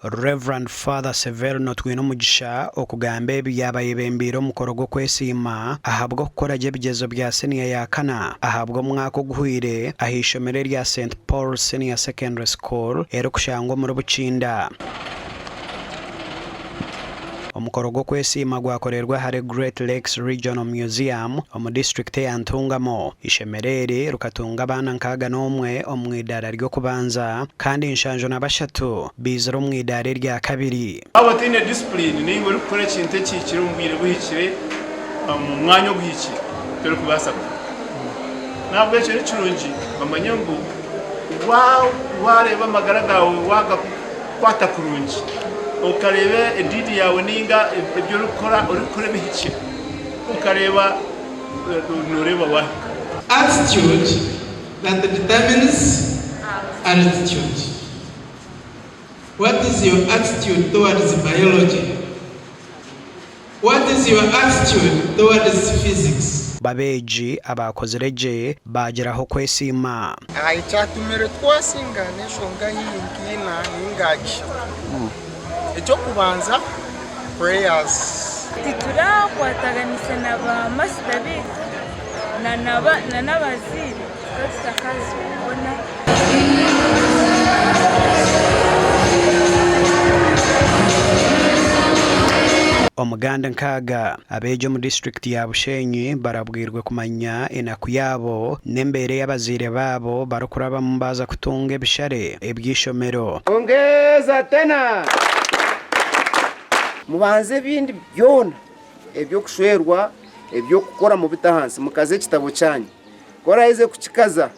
Rev. Father Severino Twinomugisha okugamba ebi yaaba ayebembeire omukoro gw'okwesiima ahabw'okukora gye ebigyezo bya siniya ya kana ahabw'omwaka oguhweire ah'eishomero erya Saint Paul Senior Secondary School erikushangwa omuri Bukinda. Omukoro gw'okwesiima gwakorerwa ahari Great Lakes Regional Museum omu disiturikiti eya Ntungamo. Eishomero eri rikatunga abaana 61 omu idaara ry'okubanza kandi 73 baizire omu idaara erya kabiri. Waaba otaine disipuriini nainga orikukora ekintu ekihikire omu bwire buhikire omu mwanya oguhikire, torikubaasa kuhika. N'ahabw'ekyo ni kirungi omanye ngu waareeba amagara gaawe waagakwata kurungi, okareeba ediini yaawe nainga ebi orikukora orikukora ebihikire, okareeba nooreeba waahika. Attitude that determines altitude. What is your attitude towards biology? What is your attitude towards physics? Babeegi abaakozire gye baagiraho okwesiima. Ekyatumire twasinga n'enshonga haihi nk'ina ninga ishatu. Eky'okubanza, prayers. Titurakwataganise na ba masita baitu na n'abazaire tukaba tutakazi kubona. Omuganda nkaaga, abeegi omu disiturikiti ya Bushenyi barabwirwe kumanya enaku yaabo n'embeera ei abazaire baabo barikurabamu baaza kutunga ebishare eby'eishomero. Ongeza tena! Mubanze ebindi byona eby'okushwerwa, eby'okukora mubite ahansi, mukaze ekitabo kyanyu. Ku oraheze kukikaza,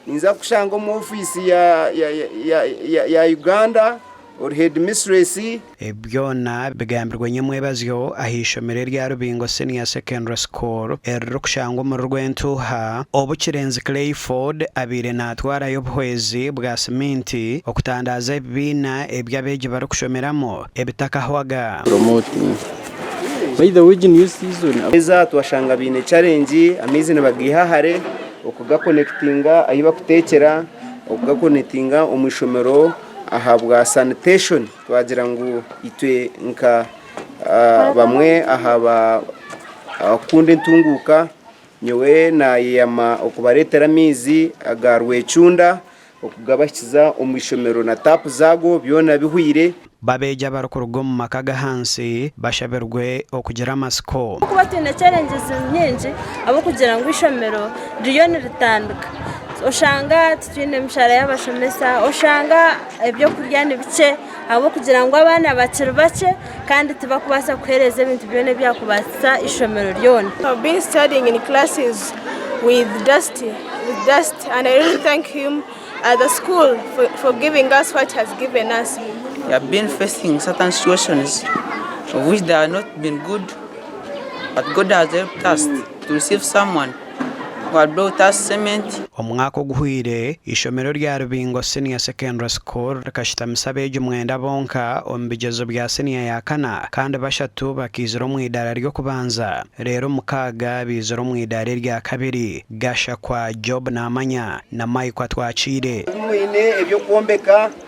ninza kukushanga omu ofiisi ya, ya, ya, ya, ya Uganda, ori headmistress. Ebi byona bigambirwe nyomwebazyo aha ishomero erya Rubingo Senior Secondary School eririkushangwa omuri Rwentuuha obu Kirenzi Clayford abaire natwarayo obuhwezi bwa siminti okutandaaza ebibiina ebi abeegi barikushomeramu ebitakahwaga. Promoting. By the way, egi niyo season. Eza twashanga baine challenge, amaizi nibagaiha hare, okugakonekitinga ahu bakuteekyera, okugakonekitinga omu ishomero ahabwa sanitation. Twagira ngu itwe nka bamwe aha bakunda entunguuka, nyowe nayeyama okubareetera amaizi aga Rwecunda okugabahikiza omu ishomero na taapu zaago byona bihweire. Babeegi abarikuruga omu maka ag'ahansi bashabirwe okugira amatsiko. Ahabw'okuba twine challenges nyingi ahabw'okugira ngu eishomero ririyo niritandika. Oshanga titwine mishahara y'abashomesa, oshanga ebyokurya ni bikye ahabw'okugira ngu abaana bakiri bakye kandi tibakubaasa kuheereza ebintu byona ebyakubaasisa eishomero ryona. I've been studying in classes with dust, with dust and I really thank him at the school for, for giving us what he has given us. We have been facing certain situations of which they have not been good, but God has helped us to receive someone who had brought us cement. Omwaka oguhweire, eishomero rya Rubingo Senior Secondary School rikashutamisa abeegi mwenda bonka omu bigyezo bya siniya ya kana kandi bashatu bakaizira omu idaara ry'okubanza reero mukaaga baizira omu idaara erya kabiri. Gashakwa Job Namanya na Mike Atwakiire. Mwine eby'okwombeka.